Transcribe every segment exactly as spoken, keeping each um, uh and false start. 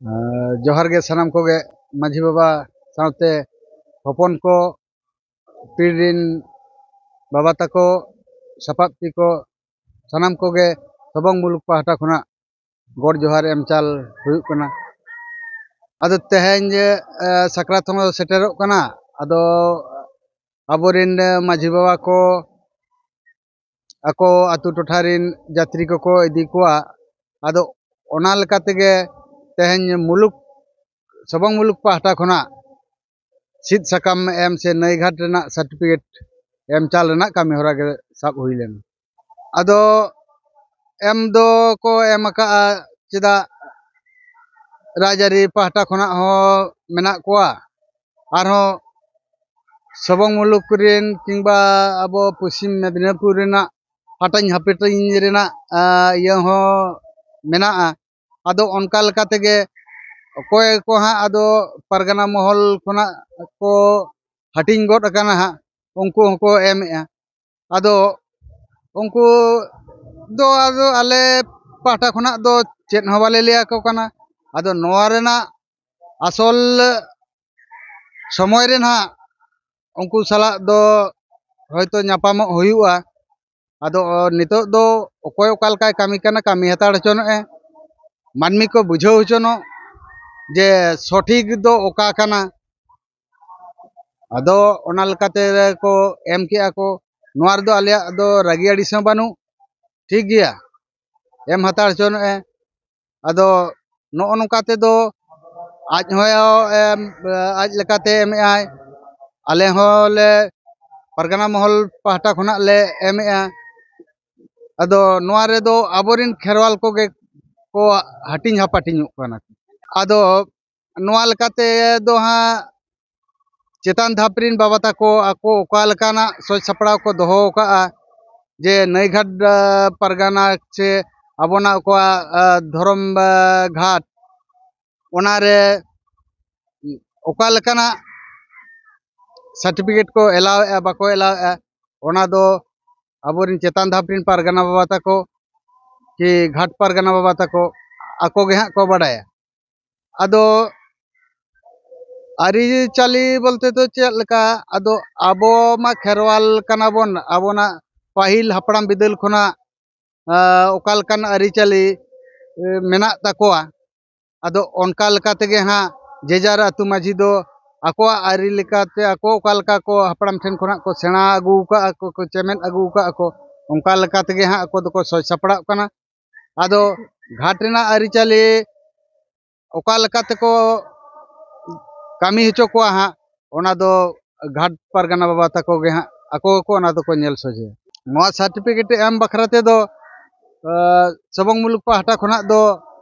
ᱟᱨ ᱡᱚᱦᱟᱨ ᱜᱮ ᱥᱟᱱᱟᱢ ᱠᱚᱜᱮ, ᱢᱟᱹᱡᱷᱤ ᱵᱟᱵᱟ ᱥᱟᱶᱛᱮ ᱦᱚᱯᱚᱱ ᱠᱚ, ᱯᱤᱲ ᱨᱤᱱ ᱵᱟᱵᱟ ᱛᱟᱠᱚ, ᱥᱟᱯᱟᱵ ᱛᱤ ᱠᱚ, ᱥᱟᱱᱟᱢ ᱠᱚᱜᱮ ᱥᱚᱵᱚᱝ ᱢᱩᱞᱩᱠ ᱯᱟᱦᱴᱟ ᱠᱷᱚᱱᱟᱜ ᱜᱚᱰ ᱡᱚᱦᱟᱨ ᱮᱢ ᱪᱟᱞ ᱦᱩᱭᱩᱜ ᱠᱟᱱᱟ᱾ ᱟᱫᱚ ᱛᱮᱦᱮᱧ ᱡᱮ, ᱮ, ᱥᱟᱠᱨᱟᱛ ᱦᱚᱸ ᱥᱮᱴᱮᱨᱚᱜ ᱠᱟᱱᱟ᱾ ᱟᱫᱚ ᱟᱵᱚᱨᱤᱱ, ᱮ, ᱢᱟᱹᱡᱷᱤ ᱵᱟᱵᱟ ᱠᱚ ᱟᱠᱚ ᱟᱹᱛᱩ ᱴᱚᱴᱷᱟ ᱨᱤᱱ ᱡᱟᱛᱨᱤ ᱠᱚᱠᱚ ᱤᱫᱤ ᱠᱚᱣᱟ᱾ ᱟᱫᱚ ᱚᱱᱟ ᱞᱮᱠᱟ ᱛᱮᱜᱮ ᱛᱮᱦᱮᱧ ᱢᱩᱞᱩᱠ, ᱥᱚᱵᱚᱝ ᱢᱩᱞᱩᱠ ᱯᱟᱦᱴᱟ ᱠᱷᱚᱱᱟᱜ ᱥᱤᱫ ᱥᱟᱠᱟᱢ ᱮᱢ ᱥᱮ ᱱᱟᱹᱭ ᱜᱷᱟᱴ ᱨᱮᱱᱟᱜ ᱥᱟᱨᱴᱤᱯᱷᱤᱠᱮᱴ ᱮᱢ ᱪᱟᱞ ᱨᱮᱱᱟᱜ ᱠᱟᱹᱢᱤ ᱦᱚᱨᱟ ᱜᱮ ᱥᱟᱵ ᱦᱩᱭ ᱞᱮᱱᱟ᱾ ᱟᱫᱚ ᱮᱢ ᱫᱚᱠᱚ ᱮᱢ ᱟᱠᱟᱫᱼᱟ, ᱪᱮᱫᱟᱜ ᱨᱟᱡᱽᱟᱹᱨᱤ ᱯᱟᱦᱴᱟ ᱠᱷᱚᱱᱟᱜ ᱦᱚᱸ ᱢᱮᱱᱟᱜ ᱠᱚᱣᱟ, ᱟᱨᱦᱚᱸ ᱥᱚᱵᱚᱝ ᱢᱩᱞᱩᱠ ᱨᱮᱱ ᱠᱤᱝᱵᱟ ᱟᱵᱚ ᱯᱚᱥᱪᱤᱢ ᱢᱮᱫᱽᱱᱤᱯᱩᱨ ᱨᱮᱱᱟᱜ ᱦᱟᱹᱴᱤᱧ ᱦᱟᱯᱟᱴᱤᱧ ᱨᱮᱱᱟᱜ, ᱟ, ᱤᱭᱟᱹ ᱦᱚᱸ ᱢᱮᱱᱟᱜᱼᱟ᱾ ᱟᱫᱚ ᱚᱱᱠᱟ ᱞᱮᱠᱟ ᱛᱮᱜᱮ ᱚᱠᱚᱭ ᱠᱚ ᱦᱟᱸᱜ ᱟᱫᱚ ᱯᱟᱨᱜᱟᱱᱟ ᱢᱚᱦᱚᱞ ᱠᱷᱚᱱᱟᱜ ᱠᱚ ᱦᱟᱹᱴᱤᱧ ᱜᱚᱫ ᱟᱠᱟᱱᱟ ᱦᱟᱸᱜ, ᱩᱱᱠᱩ ᱦᱚᱸᱠᱚ ᱮᱢᱮᱜᱼᱟ᱾ ᱟᱫᱚ ᱩᱱᱠᱩ ᱫᱚ ᱟᱫᱚ ᱟᱞᱮ ᱯᱟᱦᱴᱟ ᱠᱷᱚᱱᱟᱜ ᱫᱚ ᱪᱮᱫ ᱦᱚᱸ ᱵᱟᱞᱮ ᱞᱟᱹᱭ ᱟᱠᱚ ᱠᱟᱱᱟ᱾ ᱟᱫᱚ ᱱᱚᱣᱟ ᱨᱮᱱᱟᱜ ᱟᱥᱚᱞ ᱥᱚᱢᱚᱭ ᱨᱮ ᱱᱟᱦᱟᱜ ᱩᱱᱠᱩ ᱥᱟᱞᱟᱜ ᱫᱚ ᱦᱚᱭᱛᱳ ᱧᱟᱯᱟᱢᱚᱜ ᱦᱩᱭᱩᱜᱼᱟ᱾ ᱟᱫᱚ ᱱᱤᱛᱚᱜ ᱫᱚ ᱚᱠᱚᱭ ᱚᱠᱟ ᱞᱮᱠᱟᱭ ᱠᱟᱹᱢᱤ ᱠᱟᱱᱟ, ᱠᱟᱹᱢᱤ ᱦᱟᱛᱟᱲ ᱦᱚᱪᱚᱱᱚᱜᱼᱮ, ᱢᱟᱹᱱᱢᱤ ᱠᱚ ᱵᱩᱡᱷᱟᱹᱣ ᱦᱚᱪᱚᱱᱚᱜ ᱡᱮ ᱥᱚᱴᱷᱤᱠ ᱫᱚ ᱚᱠᱟ ᱠᱟᱱᱟ᱾ ᱟᱫᱚ ᱚᱱᱟ ᱞᱮᱠᱟᱛᱮ ᱠᱚ ᱮᱢ ᱠᱮᱜᱼᱟ ᱠᱚ᱾ ᱱᱚᱣᱟ ᱨᱮᱫᱚ ᱟᱞᱮᱭᱟᱜ ᱫᱚ ᱨᱟᱹᱜᱤ ᱟᱹᱲᱤᱥ ᱦᱚᱸ ᱵᱟᱹᱱᱩᱜ, ᱴᱷᱤᱠ ᱜᱮᱭᱟ, ᱮᱢ ᱦᱟᱛᱟᱲ ᱦᱚᱪᱚᱱᱚᱜᱼᱮ᱾ ᱟᱫᱚ ᱱᱚᱜᱼᱚ ᱱᱚᱝᱠᱟ ᱛᱮᱫᱚ ᱟᱡ ᱦᱚᱸ ᱮᱢ, ᱟᱡ ᱞᱮᱠᱟᱛᱮ ᱮᱢᱮᱜᱼᱟᱭ, ᱟᱞᱮ ᱦᱚᱸᱞᱮ ᱯᱟᱨᱜᱟᱱᱟ ᱢᱚᱦᱚᱞ ᱯᱟᱦᱴᱟ ᱠᱷᱚᱱᱟᱜ ᱞᱮ ᱮᱢᱮᱜᱼᱟ᱾ ᱟᱫᱚ ᱱᱚᱣᱟ ᱨᱮᱫᱚ ᱟᱵᱚᱨᱮᱱ ᱠᱷᱮᱨᱣᱟᱞ ᱠᱚᱜᱮ ᱠᱚ ᱦᱟᱹᱴᱤᱧ ᱦᱟᱯᱟᱴᱤᱧᱚᱜ ᱠᱟᱱᱟ᱾ ᱟᱫᱚ ᱱᱚᱣᱟ ᱞᱮᱠᱟᱛᱮ ᱫᱚ ᱦᱟᱸᱜ ᱪᱮᱛᱟᱱ ᱫᱷᱟᱯ ᱨᱮᱱ ᱵᱟᱵᱟ ᱛᱟᱠᱚ ᱟᱠᱚ ᱚᱠᱟ ᱞᱮᱠᱟᱱᱟᱜ ᱥᱚᱡᱽ ᱥᱟᱯᱲᱟᱣ ᱠᱚ ᱫᱚᱦᱚ ᱟᱠᱟᱫᱼᱟ ᱡᱮ ᱱᱟᱹᱭᱜᱷᱟᱴ, ᱟ, ᱯᱟᱨᱜᱟᱱᱟ ᱥᱮ ᱟᱵᱚᱱᱟᱜ ᱚᱠᱟ, ᱟ, ᱫᱷᱚᱨᱚᱢ, ᱟ, ᱜᱷᱟᱴ, ᱚᱱᱟᱨᱮ ᱚᱠᱟ ᱞᱮᱠᱟᱱᱟᱜ ᱥᱟᱨᱴᱤᱯᱷᱤᱠᱮᱴ ᱠᱚ ᱮᱞᱟᱣᱮᱫᱼᱟ, ᱵᱟᱠᱚ ᱮᱞᱟᱣᱮᱫᱼᱟ, ᱚᱱᱟ ᱫᱚ ᱟᱵᱚᱨᱮᱱ ᱪᱮᱛᱟᱱ ᱫᱷᱟᱯ ᱨᱮᱱ ᱯᱟᱨᱜᱟᱱᱟ ᱵᱟᱵᱟ ᱛᱟᱠᱚ ᱠᱤ ᱜᱷᱟᱴ ᱯᱟᱨᱜᱟᱱᱟ ᱵᱟᱵᱟ ᱛᱟᱠᱚ ᱟᱠᱚ ᱜᱮ ᱦᱟᱸᱜ ᱠᱚ ᱵᱟᱰᱟᱭᱟ᱾ ᱟᱫᱚ ᱟᱹᱨᱤᱪᱟᱹᱞᱤ ᱵᱚᱞᱛᱮ ᱫᱚ ᱪᱮᱫ ᱞᱮᱠᱟ? ᱟᱫᱚ ᱟᱵᱚ ᱢᱟ ᱠᱷᱮᱨᱣᱟᱞ ᱠᱟᱱᱟ ᱵᱚᱱ, ᱟᱵᱚᱱᱟᱜ ᱯᱟᱹᱦᱤᱞ ᱦᱟᱯᱲᱟᱢ ᱵᱤᱫᱟᱹᱞ ᱠᱷᱚᱱᱟᱜ ᱚᱠᱟ ᱞᱮᱠᱟᱱ ᱟᱹᱨᱤᱪᱟᱹᱞᱤ ᱢᱮᱱᱟᱜ ᱛᱟᱠᱚᱣᱟ᱾ ᱟᱫᱚ ᱚᱱᱠᱟ ᱞᱮᱠᱟ ᱛᱮᱜᱮ ᱦᱟᱸᱜ ᱡᱮᱡᱟᱨ ᱟᱹᱛᱩ ᱢᱟᱹᱡᱷᱤ ᱫᱚ ᱟᱠᱚᱣᱟᱜ ᱟᱹᱨᱤ ᱞᱮᱠᱟᱛᱮ ᱟᱠᱚ ᱚᱠᱟ ᱞᱮᱠᱟ ᱠᱚ ᱦᱟᱯᱲᱟᱢ ᱴᱷᱮᱱ ᱠᱷᱚᱱᱟᱜ ᱠᱚ ᱥᱮᱬᱟ ᱟᱹᱜᱩ ᱟᱠᱟᱫᱼᱟ ᱠᱚ, ᱠᱚ ᱪᱮᱢᱮᱫ ᱟᱹᱜᱩ ᱟᱠᱟᱫᱼᱟ ᱠᱚ, ᱚᱱᱠᱟ ᱞᱮᱠᱟ ᱛᱮᱜᱮ ᱦᱟᱸᱜ ᱟᱠᱚ ᱫᱚᱠᱚ ᱥᱚᱡᱽ ᱥᱟᱯᱲᱟᱜ ᱠᱟᱱᱟ᱾ ᱟᱫᱚ ᱜᱷᱟᱴ ᱨᱮᱱᱟᱜ ᱟᱹᱨᱤᱪᱟᱹᱞᱤ ᱚᱠᱟ ᱞᱮᱠᱟ ᱛᱮᱠᱚ ᱠᱟᱹᱢᱤ ᱦᱚᱪᱚ ᱠᱚᱣᱟ ᱦᱟᱸᱜ, ᱚᱱᱟ ᱫᱚ ᱜᱷᱟᱴ ᱯᱟᱨᱜᱟᱱᱟ ᱵᱟᱵᱟ ᱛᱟᱠᱚ ᱜᱮ ᱦᱟᱸᱜ ᱟᱠᱚ ᱜᱮᱠᱚ ᱚᱱᱟ ᱫᱚᱠᱚ ᱧᱮᱞ ᱥᱚᱡᱷᱮᱭᱟ᱾ ᱱᱚᱣᱟ ᱥᱟᱨᱴᱤᱯᱷᱤᱠᱮᱴ ᱮᱢ ᱵᱟᱠᱷᱨᱟ ᱛᱮᱫᱚ ᱥᱚᱵᱚᱝ ᱢᱩᱞᱩᱠ ᱯᱟᱦᱴᱟ ᱠᱷᱚᱱᱟᱜ ᱫᱚ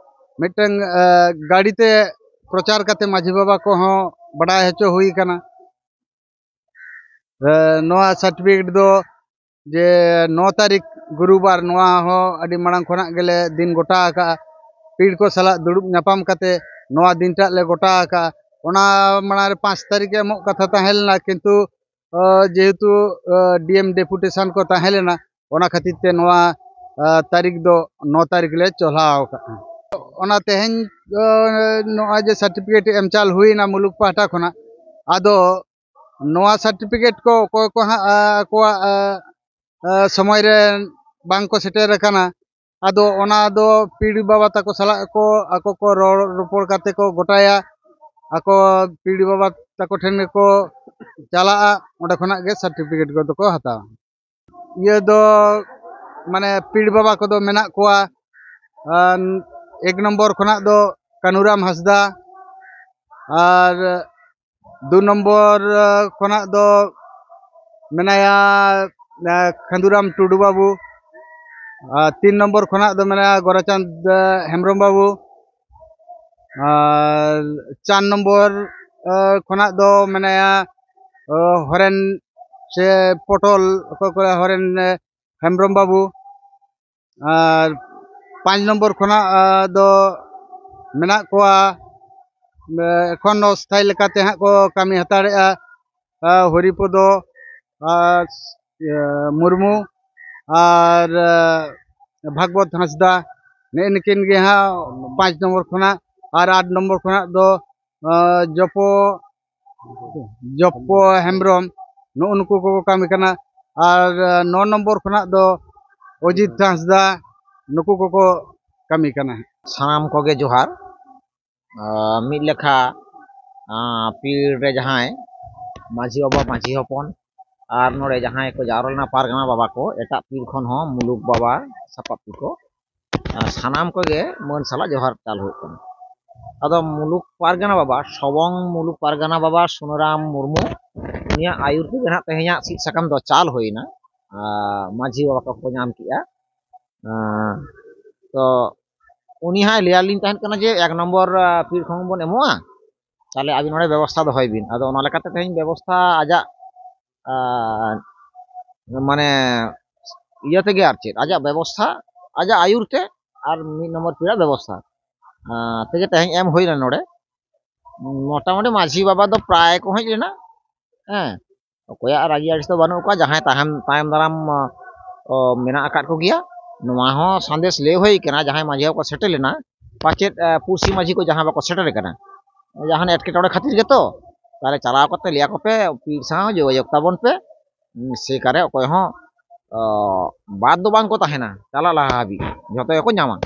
ᱢᱤᱫᱴᱟᱝ ᱜᱟᱹᱰᱤ ᱛᱮ ᱯᱨᱚᱪᱟᱨ ᱠᱟᱛᱮ ᱢᱟᱹᱡᱷᱤ ᱵᱟᱵᱟ ᱠᱚᱦᱚᱸ ᱵᱟᱰᱟᱭ ᱦᱚᱪᱚ ᱦᱩᱭ ᱠᱟᱱᱟ᱾ ᱱᱚᱣᱟ ᱥᱟᱨᱴᱤᱯᱷᱤᱠᱮᱴ ᱫᱚ ᱡᱮ ᱱᱚ ᱛᱟᱹᱨᱤᱠᱷ ᱜᱩᱨᱩᱵᱟᱨ, ᱱᱚᱣᱟ ᱦᱚᱸ ᱟᱹᱰᱤ ᱢᱟᱲᱟᱝ ᱠᱷᱚᱱᱟᱜ ᱜᱮᱞᱮ ᱫᱤᱱ ᱜᱚᱴᱟ ᱟᱠᱟᱫᱼᱟ᱾ ᱯᱤᱲ ᱠᱚ ᱥᱟᱞᱟᱜ ᱫᱩᱲᱩᱵ ᱧᱟᱯᱟᱢ ᱠᱟᱛᱮ ᱱᱚᱣᱟ ᱫᱤᱱᱴᱟᱜ ᱞᱮ ᱜᱚᱴᱟ ᱟᱠᱟᱫᱼᱟ᱾ ᱚᱱᱟ ᱢᱟᱲᱟᱝ ᱨᱮ ᱯᱟᱸᱪ ᱛᱟᱹᱨᱤᱠᱷ ᱮᱢᱚᱜ ᱠᱟᱛᱷᱟ ᱛᱟᱦᱮᱸ ᱞᱮᱱᱟ, ᱠᱤᱱᱛᱩ ᱡᱮᱦᱮᱛᱩ ᱰᱤ ᱮᱢ ᱰᱮᱯᱩᱴᱮᱥᱚᱱ ᱠᱚ ᱛᱟᱦᱮᱸ ᱞᱮᱱᱟ, ᱚᱱᱟ ᱠᱷᱟᱹᱛᱤᱨ ᱛᱮ ᱱᱚᱣᱟ ᱛᱟᱹᱨᱤᱠᱷ ᱫᱚ ᱱᱚ ᱛᱟᱹᱨᱤᱠᱷ ᱞᱮ ᱪᱚᱞᱦᱟᱣ ᱟᱠᱟᱫᱼᱟ᱾ ᱚᱱᱟ ᱛᱮᱦᱮᱧ ᱱᱚᱜᱼᱚᱭ ᱡᱮ ᱥᱟᱨᱴᱤᱯᱷᱤᱠᱮᱴ ᱮᱢ ᱪᱟᱞ ᱦᱩᱭᱱᱟ ᱢᱩᱞᱩᱠ ᱯᱟᱦᱴᱟ ᱠᱷᱚᱱᱟᱜ, ᱟᱫᱚ ᱱᱚᱣᱟ ᱥᱟᱨᱴᱤᱯᱷᱤᱠᱮᱴ ᱠᱚ ᱚᱠᱚᱭ ᱠᱚ ᱦᱟᱸᱜ ᱟᱠᱚᱣᱟᱜ ᱥᱚᱢᱚᱭ ᱨᱮ ᱵᱟᱝ ᱠᱚ ᱥᱮᱴᱮᱨ ᱟᱠᱟᱱᱟ, ᱟᱫᱚ ᱚᱱᱟ ᱫᱚ ᱯᱤᱲ ᱵᱟᱵᱟ ᱛᱟᱠᱚ ᱥᱟᱞᱟᱜ ᱠᱚ ᱟᱠᱚ ᱠᱚ ᱨᱚᱲ ᱨᱚᱯᱚᱲ ᱠᱟᱛᱮ ᱠᱚ ᱜᱚᱴᱟᱭᱟ᱾ ᱟᱠᱚ ᱯᱤᱲ ᱵᱟᱵᱟ ᱛᱟᱠᱚ ᱴᱷᱮᱱ ᱜᱮᱠᱚ ᱪᱟᱞᱟᱜᱼᱟ, ᱚᱸᱰᱮ ᱠᱷᱚᱱᱟᱜ ᱜᱮ ᱥᱟᱨᱴᱤᱯᱷᱤᱠᱮᱴ ᱠᱚᱫᱚ ᱠᱚ ᱦᱟᱛᱟᱣᱟ᱾ ᱤᱭᱟᱹ ᱫᱚ ᱢᱟᱱᱮ ᱯᱤᱲ ᱵᱟᱵᱟ ᱠᱚᱫᱚ ᱢᱮᱱᱟᱜ ᱠᱚᱣᱟ᱾ ᱟᱨ ᱮᱠ ᱱᱚᱢᱵᱚᱨ ᱠᱷᱚᱱᱟᱜ ᱫᱚ ᱠᱟᱹᱱᱩᱨᱟᱢ ᱦᱟᱸᱥᱫᱟ, ᱟᱨ ᱫᱩ ᱱᱚᱢᱵᱚᱨ ᱠᱷᱚᱱᱟᱜ ᱫᱚ ᱢᱮᱱᱟᱭᱟ ᱠᱷᱟᱸᱫᱩᱨᱟᱢ ᱴᱩᱰᱩ ᱵᱟᱹᱵᱩ, ᱟᱨ ᱛᱤᱱ ᱱᱚᱢᱵᱚᱨ ᱠᱷᱚᱱᱟᱜ ᱫᱚ ᱢᱮᱱᱟᱭᱟ ᱜᱳᱨᱟᱪᱟᱸᱫᱽ ᱦᱮᱢᱵᱨᱚᱢ ᱵᱟᱹᱵᱩ, ᱟᱨ ᱪᱟᱨ ᱱᱚᱢᱵᱚᱨ ᱠᱷᱚᱱᱟᱜ ᱫᱚ ᱢᱮᱱᱟᱭᱟ ᱦᱚᱨᱮᱱ ᱥᱮ ᱯᱚᱴᱚᱞ, ᱚᱠᱚᱭ ᱠᱚ ᱦᱚᱨᱮᱱ ᱦᱮᱢᱵᱨᱚᱢ ᱵᱟᱹᱵᱩ, ᱟᱨ ᱯᱟᱸᱪ ᱱᱚᱢᱵᱚᱨ ᱠᱷᱚᱱᱟᱜ ᱫᱚ ᱢᱮᱱᱟᱜ ᱠᱚᱣᱟ ᱮᱠᱷᱚᱱ ᱚᱥᱛᱷᱟᱭᱤ ᱞᱮᱠᱟᱛᱮ ᱦᱟᱸᱜ ᱠᱚ ᱠᱟᱹᱢᱤ ᱦᱟᱛᱟᱲᱮᱜᱼᱟ ᱦᱚᱨᱤᱯᱚᱫᱚ ᱟᱨ ᱢᱩᱨᱢᱩ ᱟᱨ ᱵᱷᱟᱜᱽᱵᱚᱛ ᱦᱟᱸᱥᱫᱟ, ᱱᱮᱜᱼᱮ ᱱᱩᱠᱤᱱ ᱜᱮ ᱦᱟᱸᱜ ᱯᱟᱸᱪ ᱱᱚᱢᱵᱚᱨ ᱠᱷᱚᱱᱟᱜ ᱟᱨ ᱟᱴ ᱱᱚᱢᱵᱚᱨ ᱠᱷᱚᱱᱟᱜ ᱫᱚ ᱟᱸ, ᱡᱚᱯᱚ ᱡᱚᱯᱚ ᱦᱮᱢᱵᱨᱚᱢ, ᱱᱩᱜᱼᱩ ᱱᱩᱠᱩ ᱠᱚᱠᱚ ᱠᱟᱹᱢᱤ ᱠᱟᱱᱟ᱾ ᱟᱨ ᱟᱸ, ᱱᱚ ᱱᱚᱢᱵᱚᱨ ᱠᱷᱚᱱᱟᱜ ᱫᱚ ᱚᱡᱤᱛ ᱦᱟᱸᱥᱫᱟ, ᱱᱩᱠᱩ ᱠᱚᱠᱚ ᱠᱟᱹᱢᱤ ᱠᱟᱱᱟ᱾ ᱥᱟᱱᱟᱢ ᱠᱚᱜᱮ ᱡᱚᱦᱟᱨ᱾ ᱟᱸ, ᱢᱤᱫ ᱞᱮᱠᱷᱟ, ᱟᱸ, ᱯᱤᱲ ᱨᱮ ᱡᱟᱦᱟᱸᱭ ᱢᱟᱹᱡᱷᱤ ᱵᱟᱵᱟ, ᱢᱟᱹᱡᱷᱤ ᱦᱚᱯᱚᱱ, ᱟᱨ ᱱᱚᱰᱮ ᱡᱟᱦᱟᱸᱭ ᱠᱚ ᱡᱟᱣᱨᱟ ᱞᱮᱱᱟ ᱯᱟᱨᱜᱟᱱᱟ ᱵᱟᱵᱟ ᱠᱚ, ᱮᱴᱟᱜ ᱯᱤᱲ ᱠᱷᱚᱱ ᱦᱚᱸ ᱢᱩᱞᱩᱠ ᱵᱟᱵᱟ ᱥᱟᱯᱟᱵ ᱠᱚ, ᱟᱸ, ᱥᱟᱱᱟᱢ ᱠᱚᱜᱮ ᱢᱟᱹᱱ ᱥᱟᱞᱟᱜ ᱡᱚᱦᱟᱨ ᱪᱟᱞ ᱦᱩᱭᱩᱜ ᱠᱟᱱᱟ᱾ ᱟᱫᱚ ᱢᱩᱞᱩᱠ ᱯᱟᱨᱜᱟᱱᱟ ᱵᱟᱵᱟ, ᱥᱚᱵᱚᱝ ᱢᱩᱞᱩᱠ ᱯᱟᱨᱜᱟᱱᱟ ᱵᱟᱵᱟ ᱥᱩᱱᱟᱹᱨᱟᱢ ᱢᱩᱨᱢᱩ, ᱩᱱᱤᱭᱟᱜ ᱟᱹᱭᱩᱨ ᱛᱮᱜᱮ ᱱᱟᱦᱟᱜ ᱛᱮᱦᱮᱧᱟᱜ ᱥᱤᱫ ᱥᱟᱠᱟᱢ ᱫᱚ ᱪᱟᱞ ᱦᱩᱭᱱᱟ᱾ ᱟᱸ, ᱢᱟᱹᱡᱷᱤ ᱵᱟᱵᱟ ᱠᱚᱠᱚ ᱧᱟᱢ ᱠᱮᱜᱼᱟ᱾ ᱟᱸ, ᱛᱚ ᱩᱱᱤ ᱦᱟᱸᱜ ᱞᱟᱹᱭᱟᱞᱤᱧ ᱛᱟᱦᱮᱸᱫ ᱠᱟᱱᱟ ᱡᱮ ᱮᱠ ᱱᱚᱢᱵᱚᱨ, ᱟᱸ, ᱯᱤᱲ ᱠᱷᱚᱱ ᱵᱚᱱ ᱮᱢᱚᱜᱼᱟ, ᱛᱟᱦᱞᱮ ᱟᱹᱵᱤᱱ ᱱᱚᱰᱮ ᱵᱮᱵᱚᱥᱛᱷᱟ ᱫᱚᱦᱚᱭ ᱵᱤᱱ᱾ ᱟᱫᱚ ᱚᱱᱟ ᱞᱮᱠᱟᱛᱮ ᱛᱮᱦᱮᱧ ᱵᱮᱵᱚᱥᱛᱷᱟ ᱟᱡᱟᱜ, ᱟᱸ, ᱢᱟᱱᱮ ᱤᱭᱟᱹ ᱛᱮᱜᱮ ᱟᱨ ᱪᱮᱫ, ᱟᱡᱟᱜ ᱵᱮᱵᱚᱥᱛᱷᱟ, ᱟᱡᱟᱜ ᱟᱹᱭᱩᱨ ᱛᱮ ᱟᱨ ᱢᱤᱫ ᱱᱚᱢᱵᱚᱨ ᱯᱤᱲᱟᱜ ᱵᱮᱵᱚᱥᱛᱷᱟ, ᱟᱸ, ᱛᱮᱜᱮ ᱛᱮᱦᱮᱧ ᱮᱢ ᱦᱩᱭ ᱞᱮᱱᱟ ᱱᱚᱰᱮ᱾ ᱢᱚᱴᱟᱢᱩᱴᱤ ᱢᱟᱹᱡᱷᱤ ᱵᱟᱵᱟ ᱫᱚ ᱯᱨᱟᱭ ᱠᱚ ᱦᱮᱡ ᱞᱮᱱᱟ, ᱦᱮᱸ, ᱚᱠᱚᱭᱟᱜ ᱨᱟᱹᱜᱤ ᱟᱹᱲᱤᱥ ᱫᱚ ᱵᱟᱹᱱᱩᱜ ᱠᱚᱣᱟ, ᱡᱟᱦᱟᱸᱭ ᱛᱟᱦᱮᱱ ᱛᱟᱭᱚᱢ ᱫᱟᱨᱟᱢ, ᱚ, ᱢᱮᱱᱟᱜ ᱟᱠᱟᱫ ᱠᱚᱜᱮᱭᱟ᱾ ᱱᱚᱣᱟ ᱦᱚᱸ ᱥᱟᱸᱫᱮᱥ ᱞᱟᱹᱭ ᱦᱩᱭ ᱠᱟᱱᱟ, ᱡᱟᱦᱟᱸᱭ ᱢᱟᱹᱡᱷᱤ ᱵᱟᱵᱟ ᱠᱚ ᱥᱮᱴᱮᱨ ᱞᱮᱱᱟ, ᱯᱟᱪᱮᱫ, ᱮ, ᱯᱩᱲᱥᱤ ᱢᱟᱹᱡᱷᱤ ᱠᱚ ᱡᱟᱦᱟᱸ ᱵᱟᱠᱚ ᱥᱮᱴᱮᱨ ᱠᱟᱱᱟ, ᱡᱟᱦᱟᱱ ᱮᱴᱠᱮᱴᱚᱬᱮ ᱠᱷᱟᱹᱛᱤᱨ ᱜᱮᱛᱚ, ᱛᱟᱦᱞᱮ ᱪᱟᱞᱟᱣ ᱠᱟᱛᱮ ᱞᱟᱹᱭ ᱟᱠᱚ ᱯᱮ, ᱯᱤᱲ ᱥᱟᱶ ᱡᱳᱜᱟᱡᱳᱜᱽ ᱛᱟᱵᱚᱱ ᱯᱮ, ᱩᱸ, ᱥᱮ ᱠᱟᱨᱮ ᱚᱠᱚᱭ ᱦᱚᱸ, ᱚ, ᱵᱟᱫ ᱫᱚ ᱵᱟᱝ ᱠᱚ ᱛᱟᱦᱮᱱᱟ, ᱪᱟᱞᱟᱜ ᱞᱟᱦᱟ ᱦᱟᱹᱵᱤᱡ ᱡᱷᱚᱛᱚ ᱜᱮᱠᱚ ᱧᱟᱢᱟ᱾